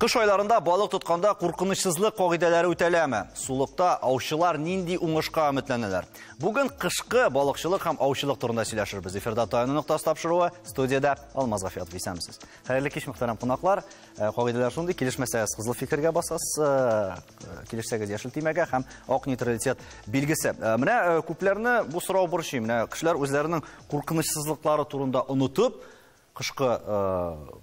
Кыш айларында балык тотканда куркынычсызлык кагыйдәләре үтәләме? Сулыкта аучылар нинди уңышка өметләнәләр? Бүген кышкы балыкчылык һәм аучылык турында сөйләшербез. Эфирда Таяну ноктасы тапшыруы, студиядә Алмаз Гафиятов. Исәнмесез. Хәерле кич, мөхтәрәм кунаклар. Кагыйдәләр шундый, килешмәсәгез кызыл фикергә басасыз, килешсәгез яшел төймәгә һәм ак нейтралитет билгесе. Менә күпләрне бу сорау борчый. Менә кешеләр үзләренең куркынычсызлыклары турында онытып, кышкы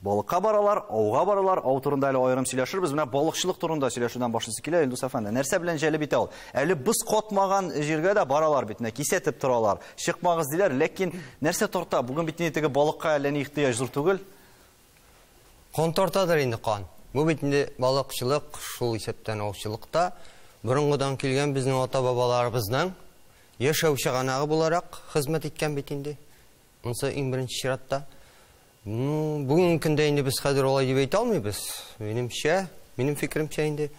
балыкка баралар, ауга баралар. Ау турында әле аерым сөйләшербез. Менә балыкчылык турында сөйләшүдән башлыйсы килә, Илдус әфәнде. Нәрсә белән җәлеп итә ул? Әле боз катмаган җиргә дә баралар бит, менә кисәтеп торалар. Чыкмагыз диләр, ләкин нәрсә тарта? Бүген бит инде теге балыкка әллә ни ихтыяҗ зур түгел. Кан тартадыр инде, кан. Бу бит инде балыкчылык, шул исәптән аучылык та борынгыдан килгән безнең ата-бабаларыбызның яшәү чыганагы буларак хезмәт иткән бит инде. Монысы иң беренче чиратта. Ну, бүгенге көндә инде без хәзер алай дип әйтә алмыйбыз. Минемчә, минем фикеремчә инде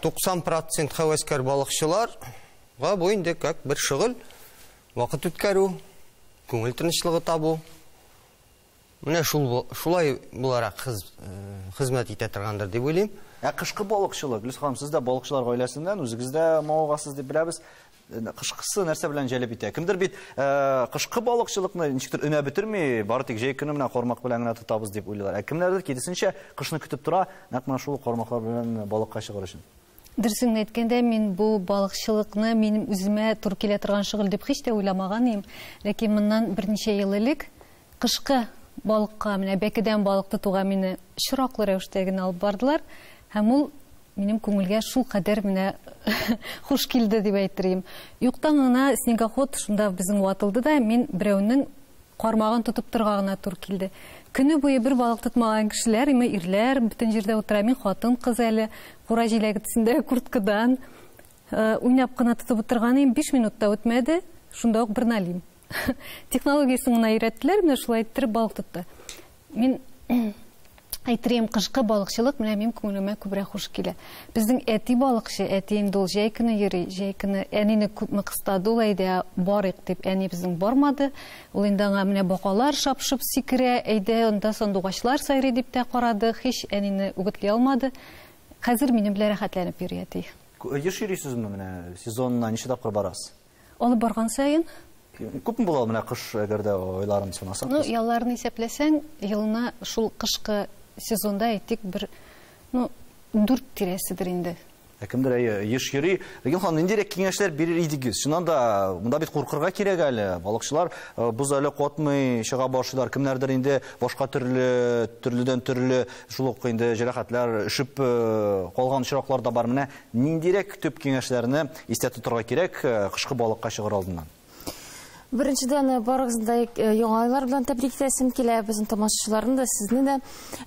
90% һәвәскәр балыкчыларга бу инде как бер шөгыль, вакыт үткәрү, күңел тынычлыгы табу. Менә шул шулай буларак хезмәт итә торгандыр дип уйлыйм. Ә кышкы балыкчылык, Гөлүс ханым, сез дә балыкчылар гаиләсеннән, үзегез дә мавыгасыз дип беләбез. Кышкысы нәрсә белән җәлеп итә? Кемдер бит кышкы балыкчылыкны ничектер өнәп бетерми, бары тик җәй көне менә кармак белән генә тотабыз дип уйлыйлар. Ә кемнәрдер киресенчә кышны көтеп тора, нәкъ менә шул кармаклар белән балыкка чыгар өчен. Дөресен әйткәндә, мин бу балыкчылыкны минем үземә туры килә торган шөгыль дип һич тә уйламаган идем. Ләкин моннан берничә ел элек кышкы балыкка, менә бәкедән балык тотуга мине очраклы рәвештә генә алып бардылар. Һәм ул минем күңелгә шул кадәр менә хуш килде дип әйтерим. Юктан гына снегоход шунда безнең ватылды да, мин берәүнең кармагын тотып торырга гына туры килде. Көне буе бер балык тотмаган кешеләр, име ирләр, бөтен җирдә утыра, мин хатын-кыз әле, кура җиләге төсендәге курткадан, уйнап кына тотып утырган идем, 5 минут та үтмәде, шунда ук бер налим. Технологиясен генә өйрәттеләр, менә шулай иттереп балык тотты. Мин әйтерем, кышкы балыкчылык менә минем күңелемә күбрәк хуш килә. Безнең әти балыкчы, әти инде ул җәй көне йөри, җәй көне әнине күпме кыстады ул, әйдә барыйк дип, әни безнең бармады. Ул инде аңа менә бакалар шапшып сикерә, әйдә анда сандугачлар сайрый дип тә карады, һич әнине үгетли алмады. Хәзер минем белән рәхәтләнеп йөри әти. Еш йөрисезме менә сезонына ничә тапкыр барасыз? Алып барган саен. Күпме була менә кыш, әгәр дә айларын санасак? Ну, ялларны исәпләсәң, елына шул кышкы сезонда әйтик бер, ну, 4 тирәседер инде. Ә кемдер әйе, еш йөри. Регина ханым, ниндирәк киңәшләр бирер идегез? Чыннан да, монда бит куркырга кирәк әле. Балыкчылар боз әле катмый чыга башлыйлар. Кемнәрдер инде башка төрле, төрледән төрле шул ук инде җәрәхәтләр өшеп калган очраклар да бар. Менә ниндирәк төп киңәшләрне истә тотарга кирәк кышкы балыкка чыгар алдыннан? Беренчедән, барыгызны да яңа айлар белән тәбрик итәсем килә, безнең тамашачыларны да, сезне дә.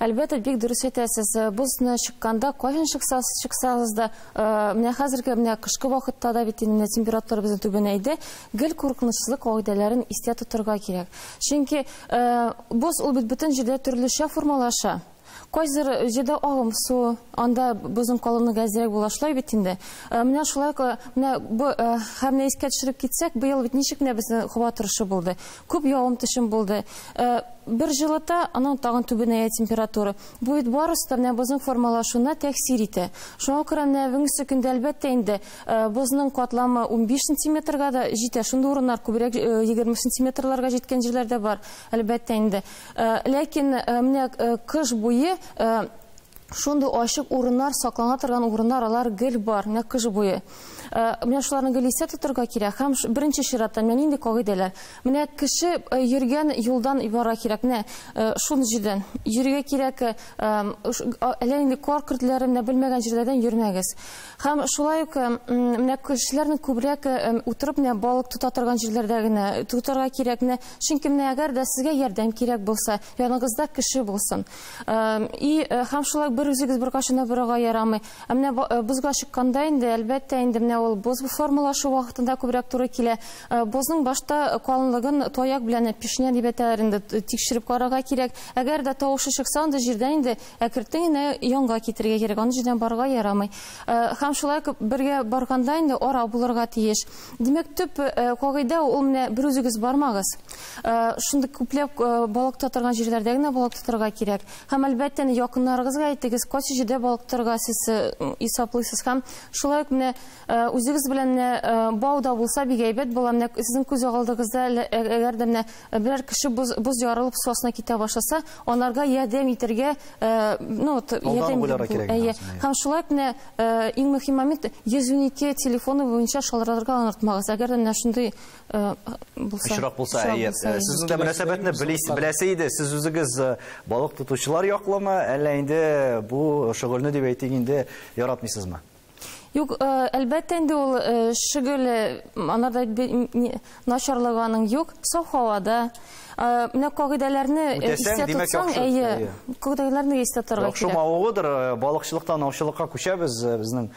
Әлбәттә, бик дөрес әйтәсез. Бозны чыкканда, кайчан чыксагыз да, менә хәзерге, менә кышкы вакытта да бит инде температура безнең түбәнәйде, гел куркынычсызлык кагыйдәләрен истә тотарга кирәк. Чөнки боз ул бит бөтен җирдә төрлечә формалаша. Кайсыр җирдә агым су, анда бозның калынлыгы әзрәк була, шулай бит инде. Менә шулай, менә бу, һәм менә искә төшереп китсәк, быел бит ничек менә безнең һава торышы булды. Күп явым-төшем булды. Бер җылыта, аннан тагын түбәнәя температура. Бу бит барысы да менә бозның формалашуына тәэсир итә. Шуңа күрә менә бүгенге көндә әлбәттә инде, бозның катламы 15 сантиметрга да җитә. Шундый урыннар күбрәк, 20 сантиметрларга җиткән җирләр дә бар, әлбәттә инде. Ләкин, менә, кыш буе, шундый ачык урыннар, саклана торган урыннар алар гел бар, менә кыш буе. Менә шуларны гел истә тотарга кирәк. Һәм беренче чиратта менә нинди кагыйдәләр. Менә кеше, йөргән юлдан барырга кирәк. Менә, шул җирдән йөрергә кирәк, әллә нинди кар көртләре, менә белмәгән җирләрдән йөрмәгез. Һәм шулай ук, менә кешеләрнең күбрәк, утырып менә балык тота торган җирләрдә генә тотарга кирәк. Менә чөнки менә әгәр дә сезгә ярдәм кирәк булса, яныгызда кеше булсын. И, һәм шулай бер үзегез бер кашына барырга ярамый. Ә менә бозга чыкканда инде, әлбәттә инде, менә менә ул боз формалашу вакытында күбрәк туры килә. Бозның башта калынлыгын таяк белән пешнә дип әйтәләр инде, тикшереп карарга кирәк. Әгәр дә тавышы чыкса, анда җирдән инде әкртен генә янга китерергә кирәк, аны җирдән барырга ярамый. Һәм шулай ук бергә барганда инде ара булырга тиеш. Димәк, төп кагыйдә ул менә бер үзегез бармагыз. Шундый күпләп балык тота торган җирләрдә генә балык тотарга кирәк. Һәм әлбәттә якыннарыгызга әйтегез, кайсы җирдә балык тотарга сез исаплыйсыз. Һәм шулай ук менә үзегез белән бау да булса бик әйбәт була. Менә сезнең күз алдыгызда әгәр дә менә берәр кеше боз ярылып су астына китә башласа, анарга ярдәм итәргә, ну, ярдәм кирәк. Һәм шулай ук менә иң мөһим момент 112 телефоны буенча шалтыратырга онытмагыз. Әгәр дә менә шундый булса, очрак булса, әйе. Сезнең дә мөнәсәбәтне беләсе иде. Сез үзегез балык тотучылар яклымы, әллә инде бу шөгыльне дип әйтик инде яратмыйсызмы? Юк, әлбәттә инде ул шөгыль, анарда начарлыгы аның юк. Саф һавада менә кагыйдәләрне истә тотсаң, әйе, кагыйдәләрне истә тотарга кирәк. Яхшы мавыгудыр. Балыкчылыктан аучылыкка күчәбез. Безнең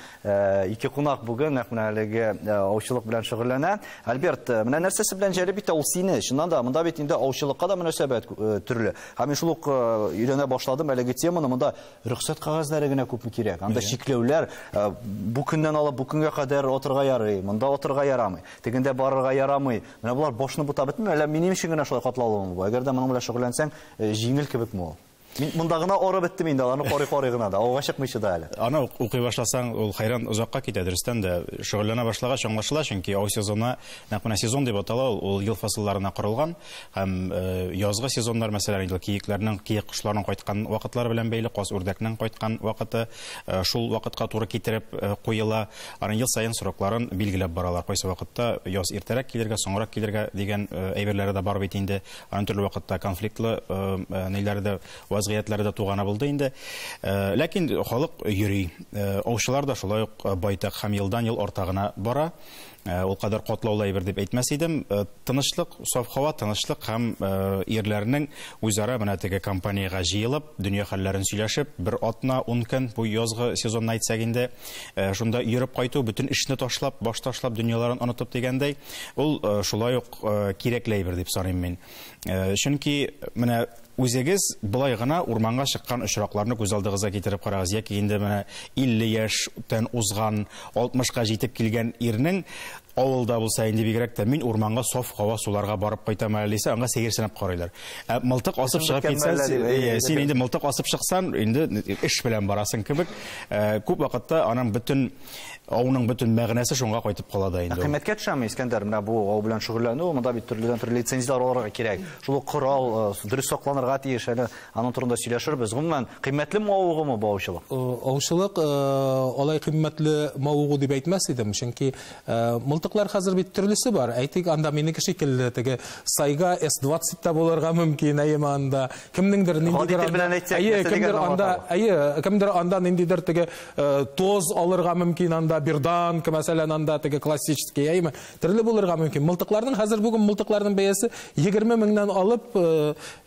ике кунак бүген нәкъ менә әлеге аучылык белән шөгыльләнә. Альберт, менә нәрсәсе белән җәлеп итә ул сине? Чыннан да, монда бит инде аучылыкка да мөнәсәбәт төрле. Һәм мин шул ук өйрәнә башладым әлеге теманы. Монда рөхсәт кәгазьләре генә күпме кирәк. Анда чикләүләр, бу көннән алып бу көнгә кадәр отырга ярый, монда отырга ярамый, тегендә барырга ярамый. Менә болар башны бутап бетми, әллә минем өчен генә шулай катлаулымы бу? Әгәр дә моның белән шөгыльләнсәң, җиңел кебекме ул? Мин монда гына арып беттем инде, аларны карый-карый гына да, ауга чыкмыйча да әле. Аны укый башласаң, ул хайран озакка китә, дөрестән дә. Шөгыльләнә башлагач аңлашыла, чөнки ау сезоны нәкъ менә сезон дип атала, ул ел фасылларына корылган һәм язгы сезоннар, мәсәлән, инде киекләрнең, киек кошларның кайткан вакытлары белән бәйле, каз үрдәкнең кайткан вакыты шул вакытка туры китереп куела. Аның ел саен срокларын билгеләп баралар. Кайсы вакытта яз иртәрәк килергә, соңрак килергә дигән әйберләре дә бар бит инде. Аның төрле вакытта конфликтлы ниләре дә, вазгыятьләре дә туганы булды инде. Ләкин халык йөри. Аучылар да шулай ук байтак һәм елдан ел арта гына бара. Ул кадәр катлаулы әйбер дип әйтмәс идем. Тынычлык, саф һава, тынычлык һәм ирләрнең үзара менә теге компаниягә җыелып, дөнья хәлләрен сөйләшеп, бер атна, 10 көн бу язгы сезонны әйтсәк инде, шунда йөреп кайту, бөтен эшне ташлап, баш ташлап, дөньяларын онытып дигәндәй, ул шулай ук кирәкле әйбер дип саныйм мин. Чөнки менә үзегез былай гына урманга чыккан очракларны күз алдыгызга китереп карагыз, яки инде менә 50 яшьтән узган, 60-ка җитеп килгән ирнең авылда булса инде бигрәк тә мин урманга саф һава суларга барып кайтам әле дисә, аңа сәерсенеп карыйлар. Ә мылтык асып чыгып китсәң, син инде мылтык асып чыксаң, инде эш белән барасың кебек. Күп вакытта аның бөтен ауның бөтен мәгънәсе шуңа кайтып кала да инде. Кыйммәткә төшәме, Искәндәр, менә бу ау белән шөгыльләнү, монда бит төрледән төрле лицензияләр алырга кирәк. Шул ук корал дөрес сакланырга тиеш, әле аның турында сөйләшербез. Гомумән, кыйммәтле мавыгумы бу аучылык? Аучылык алай кыйммәтле мавыгу дип әйтмәс идем, чөнки мылтыклар хәзер бит төрлесе бар. Әйтик, анда минеке шикелле теге Сайга S20 та булырга мөмкин, әйеме анда. Кемнеңдер ниндидер анда, кемдер анда, әйе, кемдер анда ниндидер теге тоз алырга мөмкин анда, берданка, мәсәлән, анда теге классический, әйеме? Төрле булырга мөмкин. Мылтыкларның хәзер бүген мылтыкларның бәясе 20 меңнән алып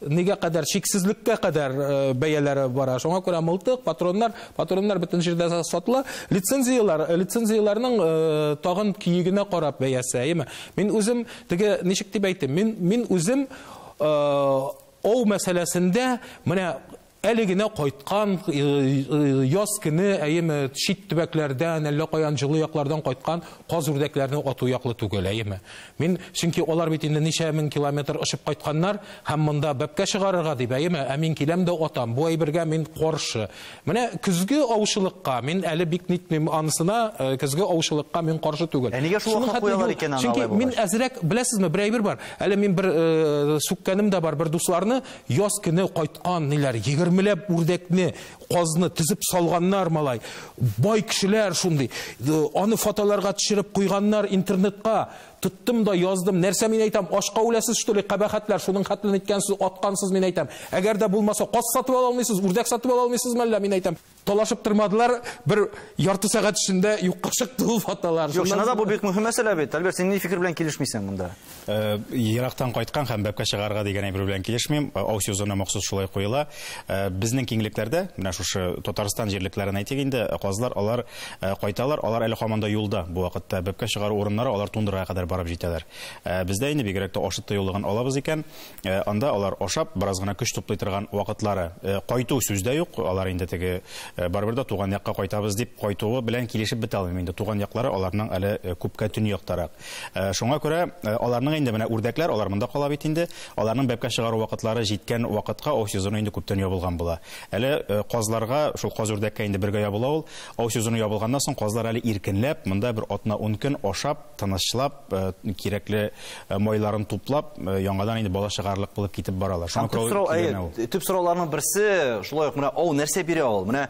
нигә кадәр, чиксезлеккә кадәр бәяләре бара. Шуңа күрә мылтык, патроннар бөтен җирдә сатыла. Лицензияләр, лицензияләрнең тагын киегенә карап бәясе, әйеме? Мин үзем теге ничек дип әйтим, мин үзем ау мәсьәләсендә менә әле генә кайткан яз көне, әйеме, чит төбәкләрдән, әллә каян җылы яклардан кайткан каз үрдәкләрне ату яклы түгел, әйеме. Мин чөнки алар бит инде ничә мең километр очып кайтканнар һәм монда бәбкә чыгарырга дип, әйеме, ә мин киләм дә атам. Бу әйбергә мин каршы. Менә көзге аучылыкка мин әле бик нитмим анысына, көзге аучылыкка мин каршы түгел. Ә нигә шул вакытта куялар икән аны? Чөнки мин әзрәк, беләсезме, бер әйбер бар. Әле мин бер сүккәнем дә бар, бер дусларны яз көне кайткан ниләр, 20ләп үрдәкне, казны тезеп салганнар, малай. Бай кешеләр шундый. Аны фотоларга төшереп куйганнар интернетка. Тоттым да яздым. Нәрсә мин әйтәм, ашка үләсез, что ли, кабахәтләр, шуның хәтлен әйткәнсез, аткансыз, мин әйтәм. Әгәр дә булмаса, каз сатып ала алмыйсыз, үрдәк сатып ала алмыйсыз мәллә, мин әйтәм. Талашып тормадылар, бер ярты сәгать эчендә юкка чыкты ул фотолар. Юк, чыннан да бу бик мөһим мәсьәлә бит. Альберт, син ни фикер белән килешмисең монда? Ерактан кайткан һәм бәбкә чыгарга дигән әйбер белән килешмим. Ау сезоны махсус шулай куела. Безнең киңлекләрдә, менә шушы Татарстан җирлекләрен әйтик инде, казлар алар кайталар, алар әле һаман да юлда бу вакытта. Бәбкә чыгару урыннары алар тундрага кадәр барып җитәләр. Бездә инде бигрәк тә Ашытты юллыгын алабыз икән, анда алар ашап, бераз гына көч туплый торган вакытлары. Кайту сүз дә юк, алар инде теге барыбер дә туган якка кайтабыз дип кайтуы белән килешеп бетә алмыйм инде. Туган яклары аларның әле күпкә төньяктарак. Шуңа күрә аларның инде менә үрдәкләр, алар монда кала бит инде. Аларның бәбкә чыгару вакытлары җиткән вакытка ау сезоны инде күптән ябылган була. Әле казларга, шул каз үрдәккә инде бергә ябыла ул. Ау сезоны ябылганнан соң казлар әле иркенләп, монда бер атна 10 көн ашап, тынычлап, кирәкле майларын туплап, яңадан инде бала чыгарлык булып китеп баралар. Шуңа күрә төп сорауларның берсе шулай ук менә ау нәрсә бирә ул? Менә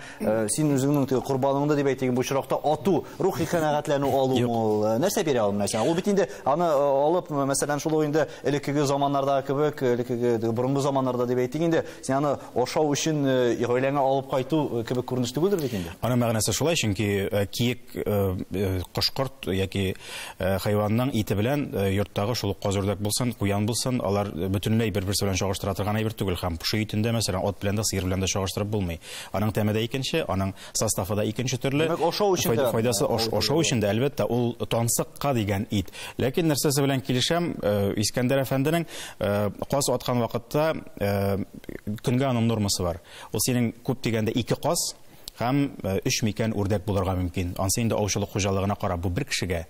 син үзеңнең теге корбаныңды дип әйтик, бу очракта ату, рухи канәгатьләнү алу ул нәрсә бирә ул менә сиңа? Ул бит инде аны алып, мәсәлән, шул ук инде элеккеге заманнардагы кебек, элеккеге борынгы заманнарда дип әйтик инде, син аны ашау өчен гаиләңә алып кайту кебек күренеш түгелдер бит инде. Аның мәгънәсе шулай, чөнки киек, кошкорт яки хайванның ите белән йорттагы шул ук каз үрдәк булсын, куян булсын, алар бөтенләй бер-берсе белән чагыштыра торган әйбер түгел. Һәм поши итендә, мәсәлән, ат белән дә, сыер белән дә чагыштырып булмый. Аның тәме дә икенче, аның составы да икенче төрле. Димәк, ашау өчен дә файдасы ашау өчен дә, әлбәттә, ул тансыкка дигән ит. Ләкин нәрсәсе белән килешәм, Искәндәр әфәнденең каз аткан вакытта көнгә аның нормасы бар. Ул синең күп дигәндә 2 каз һәм 3 микән үрдәк булырга мөмкин. Ансы инде аучылык хуҗалыгына карап, бу бер кешегә.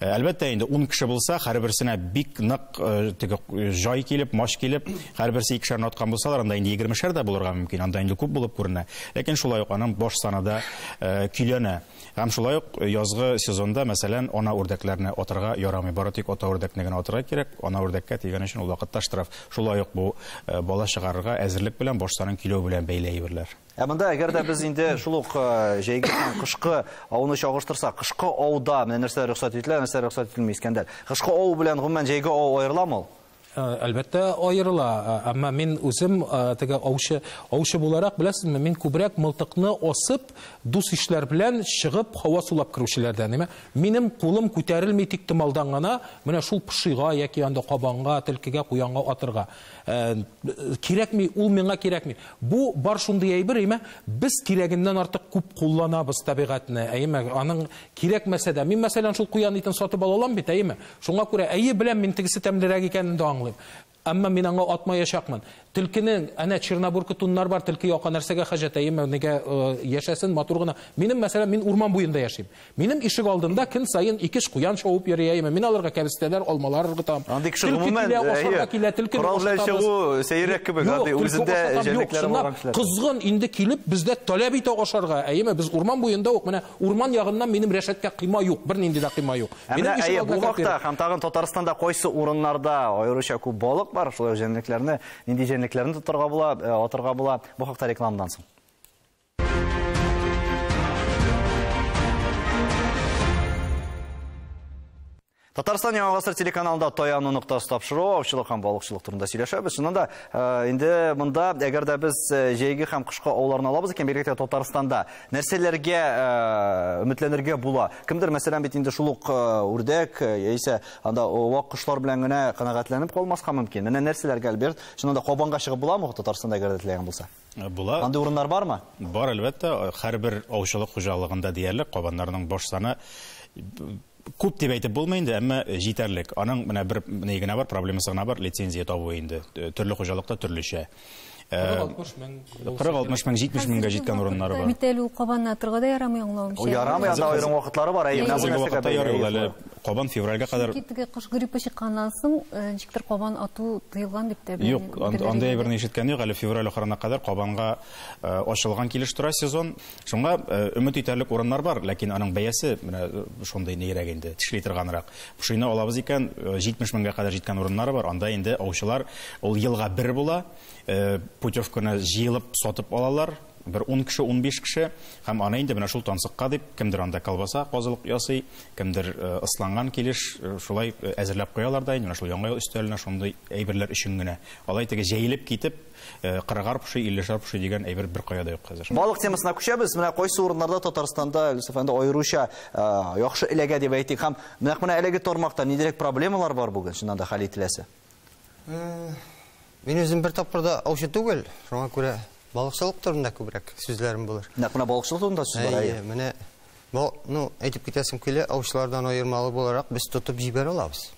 Әлбәттә, инде 10 кеше булса, һәрберсенә бик нык теге җай килеп, маш килеп, һәрберсе 2-шәрне аткан булсалар, анда инде 20-шәр дә булырга мөмкин, анда инде күп булып күренә. Ләкин шулай ук аның баш саны да көйләнә. Һәм шулай ук язгы сезонда, мәсәлән, ана үрдәкләрне атырга ярамый. Бары тик ата үрдәкне генә атырга кирәк. Ана үрдәккә тигән өчен ул вакытта штраф. Шулай ук бу бала чыгарырга әзерлек белән, баш санын көйләү белән бәйле әйберләр. Ә монда әгәр дә без инде шул ук җәйге һәм кышкы ауны чагыштырсак, кышкы ауда менә нәрсәләр рөхсәт ителә, нәрсәләр рөхсәт ителми, Искәндәр? Кышкы ау белән гомумән җәйге ау аерыламы ул? Әлбәттә аерыла, әмма мин үзем теге аучы буларак, беләсезме, мин күбрәк мылтыкны асып, дус ишләр белән чыгып һава сулап керүчеләрдән, әйме? Минем кулым күтәрелми тик томалдан гына, менә шул пошига яки анда кабанга, төлкегә, куянга атырга. Кирәкми, ул миңа кирәкми. Бу бар шундый әйбер, әйме? Без кирәгеннән артык күп кулланабыз табигатьне, әйме? Аның кирәкмәсә дә, мин мәсәлән шул куян итен сатып ала алам бит, әйме? Шуңа күрә әйе белән мин тегесе тәмлерәк икәнен дә аңлыйм. Әмма мин аңа атмаячакмын. Төлкенең, әнә Чернобурка туннар бар, төлке яка нәрсәгә хаҗәт, әйеме, нигә яшәсен матур гына. Минем, мәсәлән, мин урман буенда яшим. Минем ишек алдында көн саен 2 куян шауып йөри, әйеме. Мин аларга кәбестәләр, алмалар ыргытам. Андый кеше гомумән, ашарга килә, төлкене корал белән чыгу сәеррәк кебек, андый үзендә җәнлекләр булган кешеләр. Кызгын инде килеп бездә таләп итә ашарга, әйеме. Без урман буенда ук, менә урман ягыннан минем рәшәткә кыйма юк, бернинди дә кыйма юк. Минем ишек алдында. Бу хакта һәм тагын Татарстанда кайсы урыннарда аеруча күп балык бар, шулай җәнлекләрне, нинди җәнлекләрне тотарга була, атырга була. Бу хакта рекламадан соң. Татарстан Яңа Гасыр телеканалында Таяну ноктасы тапшыруы, аучылык һәм балыкчылык турында сөйләшәбез. Чыннан да, инде монда әгәр дә без җәйге һәм кышкы ауларны алабыз икән, бигрәк тә Татарстанда нәрсәләргә өметләнергә була? Кемдер, мәсәлән, бит инде шул ук үрдәк яисә анда вак кошлар белән генә канәгатьләнеп калмаска мөмкин. Менә нәрсәләргә, Альберт, чыннан да кабанга чыгып буламы Татарстанда әгәр дә теләгән булса? Була. Андый урыннар бармы? Бар, әлбәттә. Һәрбер аучылык хуҗалыгында диярлек кабаннарның баш саны күп дип әйтеп булмый инде, әмма җитәрлек. Аның менә бер ни генә бар, проблемасы гына бар, лицензия табу инде. Төрле хуҗалыкта төрлечә. 40-60 мең. 40-60 мең, 70 меңгә җиткән урыннары бар. Бит әле ул кабанны атырга да ярамый, аңлавымча. Ярамый, анда аерым вакытлары бар. Әйе, менә бу нәрсәгә бәйле. Әле кабан февральгә кадәр. Чөнки теге кош гриппы чыкканнан соң, ничектер кабан ату тыелган дип тә беләм. Юк, андый әйберне ишеткән юк. Әле февраль ахырына кадәр кабанга ачылган килеш тора сезон. Шуңа өмет итәрлек урыннар бар, ләкин аның бәясе менә шундый нирәк инде, тешли торганрак. Пошины алабыз икән, 70 меңгә кадәр җиткән урыннары бар. Анда инде аучылар ул елга бер була, путевканы җыелып сатып алалар. Бер 10 кеше, 15 кеше һәм аны инде менә шул тансыкка дип кемдер анда колбаса казылык ясый, кемдер ысланган килеш шулай әзерләп куялар да инде менә шул яңа ел өстәленә шундый әйберләр өчен генә. Алай теге җәелеп китеп, 40-ар поши, 50-шәр поши дигән әйбер бер кая да юк хәзер. Балык темасына күчәбез. Менә кайсы урыннарда Татарстанда, Илсаф әфәнде, аеруча яхшы эләгә дип әйтик. Һәм нәкъ менә әлеге тармакта ниндирәк проблемалар бар бүген, чыннан да хәл ителәсе? Мин үзем бер тапкыр да аучы түгел, шуңа күрә балыкчылык турында күбрәк сүзләрем булыр. Нәкъ менә балыкчылык турында сүз бар, әйе. Менә ну, әйтеп китәсем килә, аучылардан аермалы буларак без тотып җибәрә алабыз.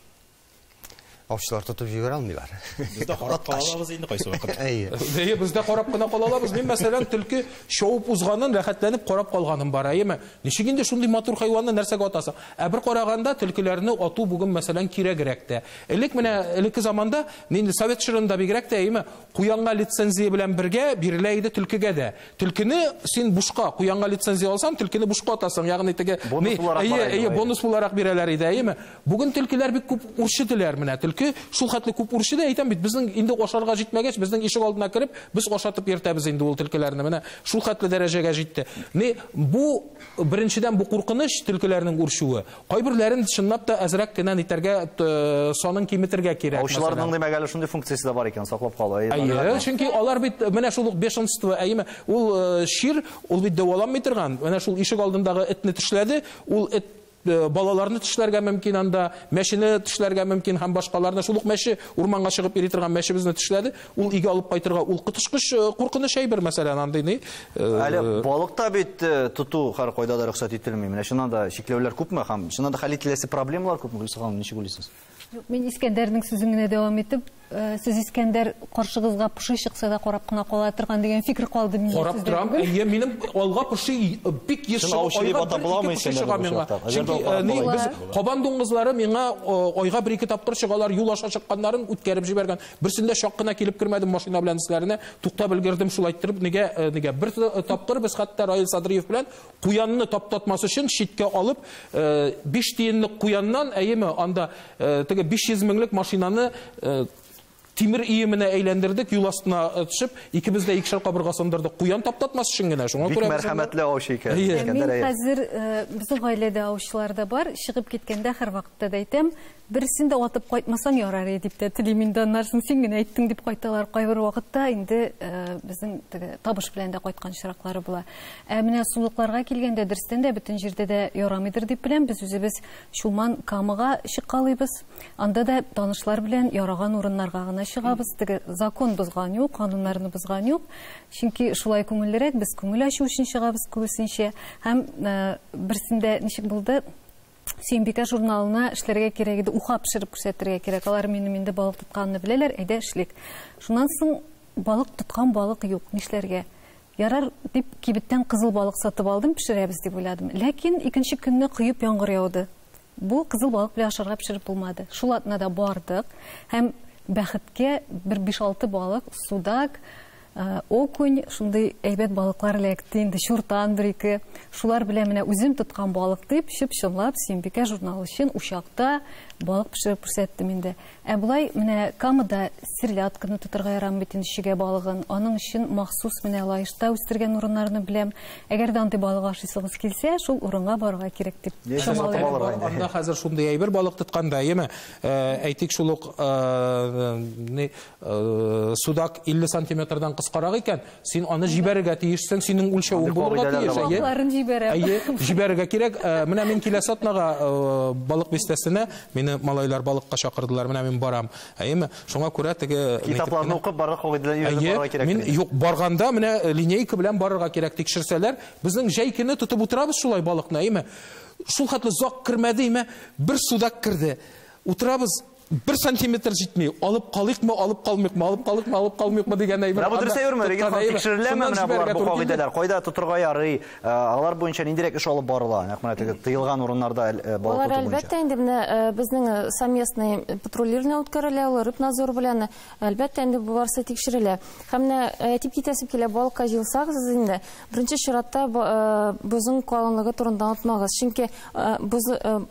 Аучылар тотып җибәрә алмыйлар. Без дә карап кала алабыз инде кайсы вакыт. Әйе. Әйе, без дә карап кына кала алабыз. Мин, мәсәлән, төлке шауып узганын рәхәтләнеп карап калганым бар, әйеме? Ничек инде шундый матур хайванны нәрсәгә атасың? Ә бер караганда төлкеләрне ату бүген, мәсәлән, кирәгрәк тә. Элек менә элекке заманда, инде совет чорында бигрәк тә, әйеме, куянга лицензия белән бергә бирелә иде төлкегә дә. Төлкене син бушка, куянга лицензия алсаң, төлкене бушка атасың, ягъни теге бонус буларак әйе, бара иде, әйе, бонус буларак бирәләр иде, әйеме? Бүген төлкеләр бик күп үрчетеләр менә. Төлке шул хәтле күп үрчеде, әйтәм бит, безнең инде ашарга җитмәгәч, безнең ишек алдына кереп, без ашатып йөртәбез инде ул төлкеләрне. Менә шул хәтле дәрәҗәгә җитте. Ни бу беренчедән бу куркыныч төлкеләрнең үрчүе. Кайберләрен чынлап та әзрәк кенә нитәргә, санын киметергә кирәк, Аучыларның мәсәлән. димәк әле шундый функциясе дә бар икән, саклап калу. Әйе, Әйе, чөнки алар бит менә шул ук бешенство, әйеме, ул чир, ул бит дәваланмый торган. Менә шул ишек алдындагы этне тешләде, ул эт балаларны тешләргә мөмкин анда, мәчене тешләргә мөмкин һәм башкаларны. Шул ук мәче урманга чыгып йөри торган мәчебезне тешләде, ул өйгә алып кайтырга ул коточкыч куркыныч әйбер, мәсәлән, андый ни. Әле балыкта бит тоту һәр кайда да рөхсәт ителми. Менә чыннан да чикләүләр күпме һәм чыннан да хәл ителәсе проблемалар күпме? Гөлсә ханым, ничек уйлыйсыз? Юк, мин Искәндәрнең сүзен генә дәвам итеп, сез Искәндәр каршыгызга поши чыкса да карап кына кала торган дигән фикер калды миндә. Карап торам, әйе, минем алга поши бик еш Чын чыга, аучы дип айга атап бер буламы ике поши Искәндәрне чыга бу миңа. чакта? Әгәр дә Чөнки, ул карап ни, кала без икән. кабан дуңгызлары миңа айга бер ике тапкыр чыгалар, юл аша чыкканнарын үткәреп җибәргән. Берсендә чак кына килеп кермәдем машина белән эзләренә, туктап өлгердем шулай иттереп, нигә бер тапкыр без хәтта Раил Садриев белән куянны таптатмас өчен читкә алып, 5 тиенлек куяннан, әйеме, анда теге 500 меңлек машинаны тимер өеменә әйләндердек, юл астына төшеп, икебез дә икешәр кабырга сындырдык. Куян таптатмас өчен генә. Шуңа Бик күрә без мәрхәмәтле аучы икән. Әйе. Искәндәр, Мин әйе. хәзер безнең гаиләдә аучылар да бар. Чыгып киткәндә һәр вакытта да әйтәм, берсен дә атып кайтмасаң ярар иде дип тә телим инде, аннарсын син генә әйттең дип кайталар. Кайбер вакытта инде безнең теге табыш белән дә кайткан очраклары була. Ә менә сулыкларга килгәндә дөрестән дә бөтен җирдә дә ярамыйдыр дип беләм. Без үзебез Чулман Камага чыккалыйбыз. Анда да танышлар белән яраган урыннарга гына чыгабыз. Теге закон бозган юк, кануннарны бозган юк. Чөнки шулай күңеллерәк, без күңел ачу өчен чыгабыз күбесенчә. Һәм берсендә ничек булды? Сөембикә журналына эшләргә кирәк иде, уха пешереп күрсәтергә кирәк. Алар минем инде балык тотканны беләләр, әйдә эшлик. Шуннан соң балык тоткан балык юк, нишләргә? Ярар дип кибеттән кызыл балык сатып алдым, пешерәбез дип уйладым. Ләкин икенче көнне коеп яңгыр яуды. Бу кызыл балык белән ашарга пешереп булмады. Шул атнада бардык һәм бәхеткә бер биш-алты балык, судак, окунь, шундый әйбәт балыклар эләкте инде, чуртан бер ике. Шулар белән менә үзем тоткан балык дип, чып-чынлап Сөембикә журналы өчен учакта балык пешереп күрсәттем инде. Ә болай менә Камада серлядканы тотырга ярамый бит инде, чигә балыгын. Аның өчен махсус менә Лаешта үстергән урыннарны беләм. Әгәр дә андый балык ашыйсыгыз килсә, шул урынга барырга кирәк дип Яшә сатып чамалыйм. алырга инде. Анда хәзер шундый әйбер балык тотканда, әйеме? Әйтик, шул ук судак 50 сантиметрдан кыскарак икән, син аны җибәрергә тиешсең, синең үлчәвең Андый булырга кагыйдәләр тиеш, дә бар. әйе. Балыкларын җибәрәм. Әйе, җибәрергә кирәк. Менә мин киләсе атнага балык бистәсенә, мине малайлар балыкка чакырдылар, менә мин барам. Әйеме? Шуңа күрә теге Китапларны нитеп кенә укып, барлык кагыйдәләрне өйрәнеп Әйе, барырга кирәк. мин юк, барганда менә линейка белән барырга кирәк, тикшерсәләр, безнең җәй көне тотып утырабыз шулай балыкны, әйеме? Шул хәтле озак кермәде, әйеме? Бер судак керде. Утырабыз, бер сантиметр җитми. Алып калыйкмы, алып калмыйкмы, алып калыйкмы, алып калмыйкмы дигән әйбер. Менә бу дөрес әйберме? Регин ханым, Әйбер. тикшереләме Шуннан менә болар җибәрергә бу туры килде. кагыйдәләр? Кайда тотырга ярый? Алар буенча ниндирәк эш алып барыла? Нәкъ менә теге тыелган урыннарда балык Алар тоту буенча. әлбәттә инде менә безнең совместный патрулирование үткәрелә, ул рыбнадзор белән әлбәттә инде бу барысы тикшерелә. Һәм менә әйтеп китәсем килә, балыкка җыелсагыз инде, беренче чиратта бозың калынлыгы турында онытмагыз. Чөнки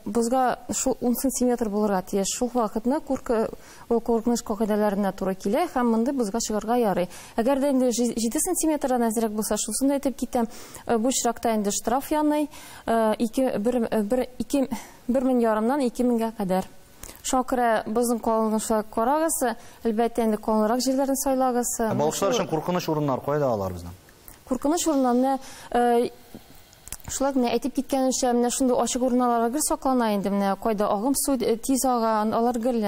бозга шул 10 сантиметр булырга тиеш. Шул вакытта вакытны ул куркыныч кагыйдәләренә туры килә һәм мондый бозга чыгарга ярый. Әгәр дә инде 7 сантиметрдан әзрәк булса, шусын да әйтеп китәм, бу очракта инде штраф яный, 1,5 меңнән 2 меңгә кадәр. Шуңа күрә бозның калынлыгын шулай карагыз, әлбәттә инде калынрак җирләрен сайлагыз. Ә балыкчылар өчен куркыныч урыннар кайда алар безнең? Куркыныч урыннарны шулай менә әйтеп киткәнемчә, менә шундый ачык урыннар гел саклана инде, менә кайда агым су тиз ага, алар гел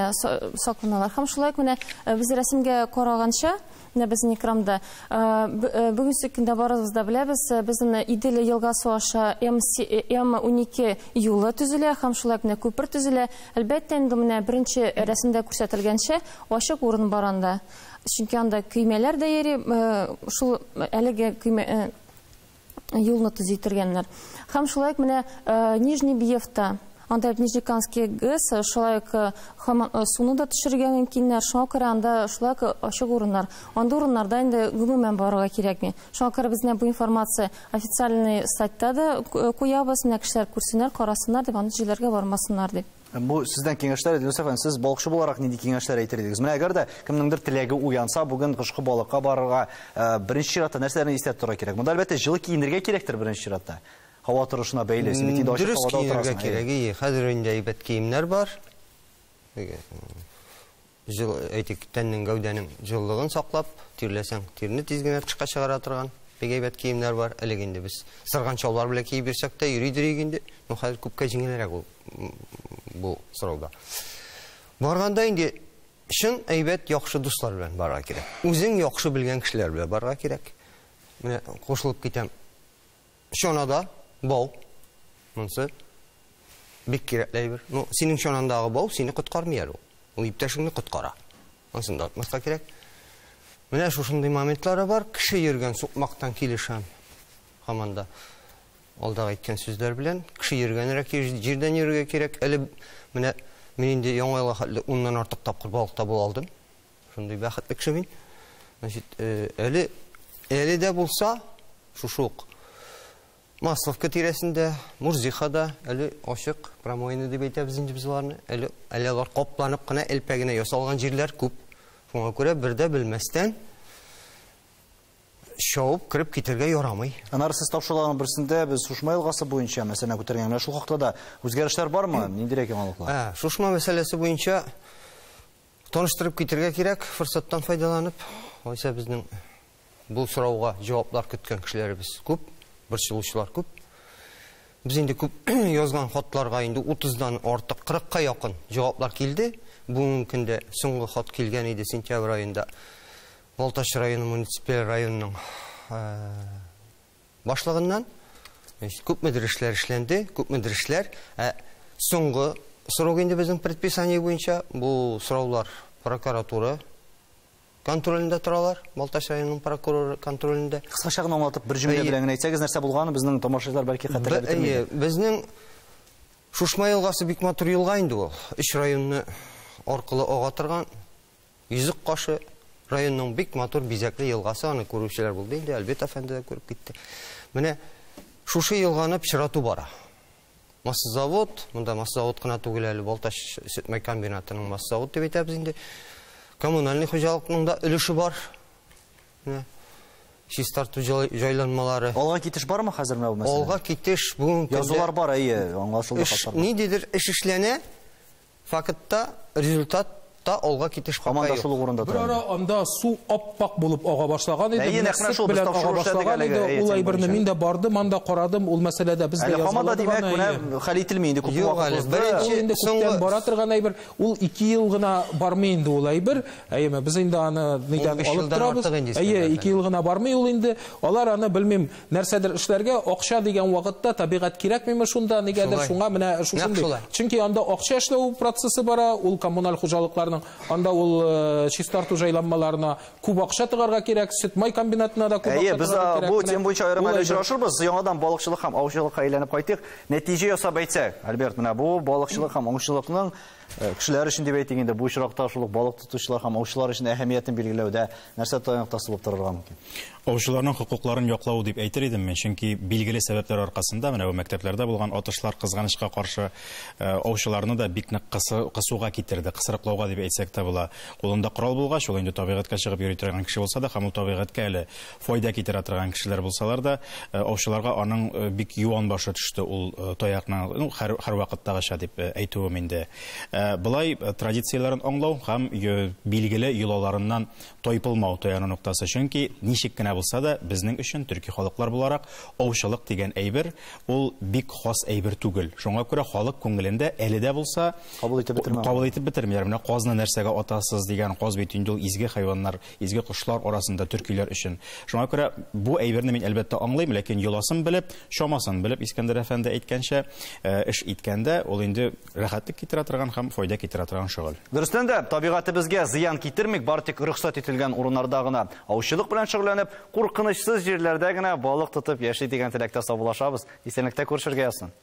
сакланалар. Һәм шулай менә без рәсемгә караганча, менә безнең экранда, бүгенге көндә барыбыз да беләбез, безнең Идел елгасы аша М12 юлы төзелә һәм шулай менә күпер төзелә. Әлбәттә инде менә беренче рәсемдә күрсәтелгәнчә ачык урын бар анда. Чөнки анда көймәләр дә йөри, шул әлеге көймә юлны төзитергәннәр. Һәм шулай ук менә Нижний Бьевта, анда Нижнекамский ГЭС, шулай ук суны да төшерергә мөмкиннәр. Шуңа күрә анда шулай ук ачык урыннар. Анда урыннарда инде гомумән барырга кирәкми. Шуңа күрә без менә бу информация официальный сайтта да куябыз, менә кешеләр күрсеннәр, карасыннар дип, анда җирләргә бармасыннар дип. Бу сездән киңәшләр, Илдус әфәнде, сез балыкчы буларак нинди киңәшләр әйтер идегез? Менә әгәр дә кемнеңдер теләге уянса, бүген кышкы балыкка барырга, беренче чиратта нәрсәләрне истә тотарга кирәк? Монда әлбәттә җылы киенергә кирәктер беренче чиратта. Һава торышына бәйле, син бит инде ачык Дөрес һавада киенергә утырасың. кирәк, ие. Хәзер инде әйбәт киемнәр бар. Җыл, әйтик, тәннең, гәүдәнең җылылыгын саклап, тирләсәң, тирне тиз генә тышка чыгара торган бик әйбәт киемнәр бар. Элек инде без сырган чалбар белән киеп йөрсәк тә йөри идек инде. Ну, хәзер күпкә җиңелрәк ул бу сорауда. Барганда инде чын әйбәт яхшы дуслар белән барырга кирәк. Үзең яхшы белгән кешеләр белән барырга кирәк. Менә кушылып китәм. Чанада бау. Монысы бик кирәкле әйбер. Ну, синең чанандагы бау сине коткармый әле ул. Ул иптәшеңне коткара. Анысын да онытмаска кирәк. Менә шушындый моментлары бар. Кеше йөргән сукмактан килешәм. Һаман да алдагы әйткән сүзләр белән кеше йөргәнрәк җирдән йөрергә кирәк. Әле менә мин инде яңа елга хәтле 10-нан артык тапкыр балыкта була алдым. Шундый бәхетле кеше мин. Значит, әле дә булса шушы ук Масловка тирәсендә, Мурзихада әле ачык промоина дип әйтәбез инде без аларны. Әле алар капланып кына элпә генә ясалган җирләр күп. Шуңа күрә бер дә белмәстән шауып кереп китергә ярамый. Аннары сез тапшыруларның берсендә без Шушма елгасы буенча мәсьәләне күтәргән. Менә шул хакта да үзгәрешләр бармы? Ниндирәк яңалыклар? Шушма мәсьәләсе буенча таныштырып китергә кирәк, форсаттан файдаланып. Алайса безнең бу сорауга җаваплар көткән кешеләребез күп, борчылучылар күп. Без инде күп язган хатларга инде 30-дан артык 40-ка якын җаваплар килде. Бүгенге көндә соңгы хат килгән иде сентябрь аенда. Балтач районы муниципаль районының башлыгыннан. Күпмедер эшләр эшләнде, күпмедер эшләр. Соңгы срок инде безнең предписание буенча бу сораулар прокуратура контролендә торалар, Балтач районының прокуроры контролендә. Кыскача гына аңлатып бер җөмлә белән генә әйтсәгез, нәрсә булганын безнең тамашачылар бәлки хәтерләп бетермидер. Безнең Шушма елгасы бик матур елга инде ул. Өч районны аркылы ага торган Йөзек кашы районның бик матур бизәкле елгасы, аны күрүчеләр булды инде, Альберт әфәнде дә күреп китте. Менә шушы елганы пычрату бара. Массозавод, монда массозавод кына түгел әле, Балтач сөт-май комбинатының массозавод дип әйтәбез инде. Коммунальный хуҗалыкның да өлеше бар. Менә чистарту җайланмалары. Алга китеш бармы хәзер менә бу мәсьәләдә? Алга китеш бүгенге көндә Язулар бар, әйе, аңлашылды хатлар. Ниндидер эш эшләнә, фактта результат та алга китеш Һаман да хакы юк. шул ук урында Бер тора. ара анда су аппак булып ага башлаган иде. Әйе, Менә нәкъ менә сөт шул без белән ага тапшыру эшләдек башлаган әлеге, иде. әйе, Ул тем әйберне буенча. мин дә бардым, анда карадым, ул мәсьәләдә без дә Әле һаман да язмадык димәк, аны, менә әйе. хәл ителми инде, күп Юк вакыт әле, узды. беренче Ул инде күптән соңгы бара торган әйбер, ул 2 ел гына бармый инде ул әйбер. Әйеме, без инде аны нидән 15 алып елдан торабыз. артык инде Әйе, Искәндәр 2 ел гына бармый ул инде. Алар аны белмим, нәрсәдер эшләргә акча дигән вакытта табигать кирәкмиме шунда, нигәдер Шулай. шуңа менә шушындый. Нәкъ шулай. Чөнки анда акча эшләү процессы бара, ул коммуналь хуҗалыкларның анда ул чистарту җайланмаларына күп акча тыгарга кирәк, сөт-май комбинатына да күп Әйе, акча без, тыгарга кирәк. бу Менә тема буенча аерым ул әле әйбер. очрашырбыз. Яңадан балыкчылык һәм аучылыкка әйләнеп кайтыйк. Нәтиҗә ясап әйтсәк, Альберт, менә бу балыкчылык һәм аучылыкның Кешеләр өчен дип әйтик инде, бу очракта шул ук балык тотучылар һәм аучылар өчен әһәмиятен билгеләүдә нәрсә таяну ноктасы булып торырга мөмкин? Аучыларның хокукларын яклау дип әйтер идем мин, чөнки билгеле сәбәпләр аркасында менә бу мәктәпләрдә булган атышлар кызганычка каршы аучыларны да бик нык кысуга китерде, кысрыклауга дип әйтсәк тә була. Кулында корал булгач, ул инде табигатькә чыгып йөри торган кеше булса да, һәм ул табигатькә әле файда китерә торган кешеләр булсалар да, аучыларга аның бик юан башы төште ул таякның, ну, һәр вакыттагыча дип әйтүем инде. Былай традицияләрен аңлау һәм билгеле йолаларыннан тайпылмау таяну ноктасы, чөнки ничек кенә булса да, безнең өчен төрки халыклар буларак аучылык дигән әйбер ул бик хас әйбер түгел. Шуңа күрә халык күңелендә әле дә булса кабул итеп бетермәгән. Кабул итеп бетермиләр. Менә казны нәрсәгә атасыз дигән, каз бит инде ул изге хайваннар, изге кошлар арасында төркиләр өчен. Шуңа күрә бу әйберне мин әлбәттә аңлыйм, ләкин йоласын белеп, чамасын белеп, Искәндәр әфәнде әйткәнчә, эш иткәндә ул инде рәхәтлек китерә торган һәм файда китерә торган шөгыль. Дөрестән дә, табигатебезгә зыян китермик, бары тик рөхсәт ителгән урыннарда гына аучылык белән шөгыльләнеп, куркынычсыз җирләрдә генә балык тотып яши дигән теләктә саубуллашабыз. Исәнлектә күрешергә язсын.